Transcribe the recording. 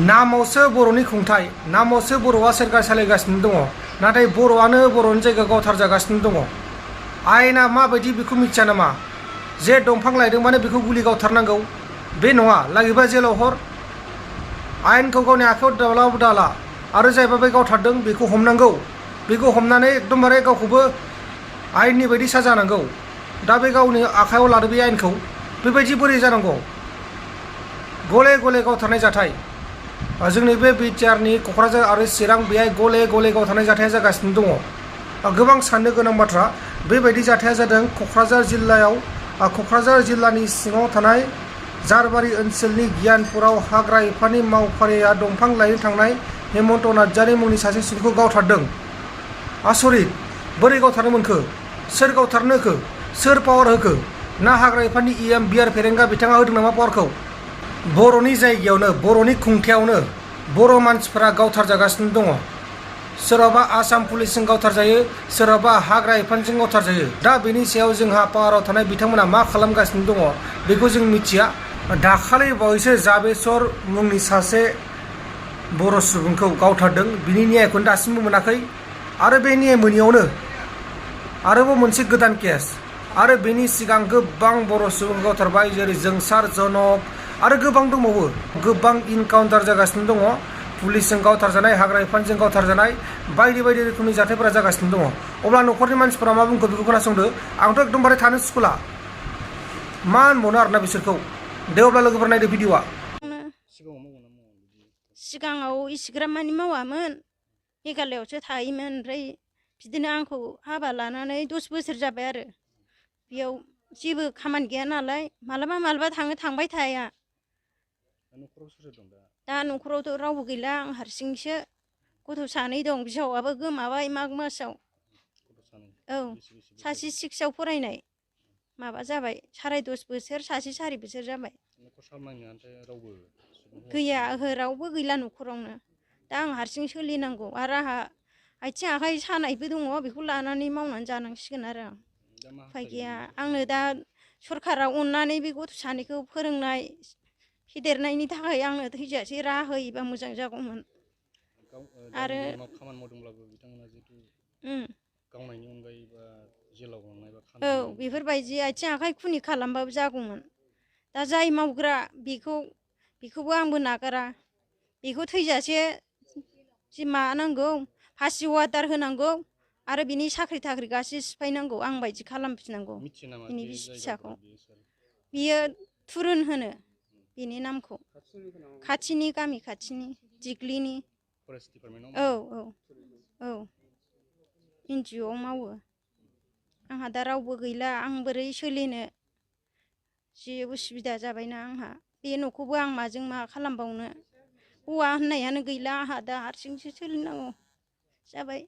नामावसो बर'नि खुंथाय नामावसो बर'आ सोरखार सालायगासिनो दङ नाथाय बर'आनो बर'नि जायगा गावथारजागासिनो दङ आयेना माबायदि बेखौ मिथिया नामा जे दंफां लायदोंबानो बेखौ गुलि गावथारनांगौ बे नङा लागिबा जेलाव हर आयेनखौ गावनि आखायाव दालाबो दाला आरो जायबा बे गावथारदों बेखौ हमनांगौ बेखौ हमनानै एकदमबारे गावखौबो आयेननि बायदि साजा नांगौ दा बे गावनि आखायाव लादो बे आयेनखौ बेबायदि बोरै जानांगौ गले गले गावथारनाय जाथाय जोंनि बे बिटिआरनि क'क्राझार आरो चिरां बेहाय गले गले गावथारनाय जाथाया जागासिनो दङ गोबां साननो गोनां बाथ्रा बेबायदि जाथाया जादों क'क्राझार जिल्लायाव क'क्राझार जिल्लानि सिङाव थानाय जारबारि ओनसोलनि गियानपुराव हाग्रा एफानि मावफारिया दंफां लायनो थांनाय हेमन्त नार्जारि मुंनि सासे सुबुंखौ गावथारदों आसरित बोरै गावथारनो मोनखो सोर गावथारनो होखो सोर पावार होखो ना हाग्रा एफानि EM बिआर फेरेंगा बिथाङा होदों नामा पावारखौ बर'नि जायगायावनो बर'नि खुंथायावनो बर' मानसिफोरा गावथारजागासिनो दङ सोरहाबा आसाम पुलिसजों गावथारजायो सोरहाबा हाग्रा एफानजों गावथारजायो दा बेनि सायाव जोंहा पावाराव थानाय बिथांमोना मा खालामगासिनो दङ बेखौ जों मिथिया दाखालि बावैसो जाबेसर मुंनि सासे बर' सुबुंखौ गावथारदों बिनि न्यायखौनो दासिमबो मोनाखै आरो बे न्याय मोनियावनो आरोबाव मोनसे गोदान केस आरो बेनि सिगां गोबां बर' सुबुं गावथारबाय जेरै जोंसार जनक आरो गोबां दंबावो गोबां इनकाउन्टार जागासिनो दङ पुलिसजों गावथारजानाय हाग्रा एफानजों गावथारजानाय बायदि बायदि रोखोमनि जाथायफोरा जागासिनो दङ अब्ला न'खरनि मानसिफोरा मा बुंखो बेखौ खोनासंदो आंथ' एकदमबारे थानो सुखुला मा होनबावनो आरोना बिसोरखौ दे अब्ला लोगोफोर नायदो भिडिअआ सिगाङाव इसिग्राब मानि मावामोन मेघालयआवसो थायोमोन ओमफ्राय बिदिनो आंखौ हाबा लानानै 10 बोसोर जाबाय आरो बेयाव जेबो खामानि गैया नालाय मालाबा मालाबा थांबाय थाया दा न'खरावथ' रावबो गैला आं हारसिंसो गथ' सानै दं बिहावाबो गोमाबाय माग मासाव औ सासे 6 आव फरायनाय माबा जाबाय 10.5 बोसोर सासे 4 बोसोर जाबाय गैया ओहो रावबो गैला न'खरावनो दा आं हारसिं सोलिनांगौ आरो आंहा आथिं आखाइ सानायबो दङ बेखौ लानानै मावनानै जानांसिगोन आरो आं उफाय गैया आंनो दा सरकारा अननानै बे गथ' सानैखौ फोरोंनाय फेदेरनायनि थाखाय आंनो थैजासे राहा होयोबा मोजां जागौमोन आरो खामानि मावदोंब्लाबो बिथांमोना जितु गावनायनि अनगायै बा जेलाव हरनाय बा औ बेफोरबायदि आथिं आखाइ खुनि खालामबाबो जागौमोन दा जाय मावग्रा बेखौबो आंबो नागारा बेखौ थैजासे जि मानांगौ फासि वादार होनांगौ आरो बिनि साख्रि थाख्रि गासैबो सिफायनांगौ आं बायदि खालामफिननांगौ बिनि बिसि फिसाखौ बियो थुरुन होनो बिनि नामखौ खाथिनि गामि खाथिनि दिग्लिनि औ औ औ NGO आव मावो आंहा दा रावबो गैला आं बोरै सोलिनो जि उसुबिदा जाबायना आंहा बे न'खौबो आं माजों मा खालामबावनो हौवा होननायानो गैला आंहा दा हारसिंसो सोलिनांगौ जाबाय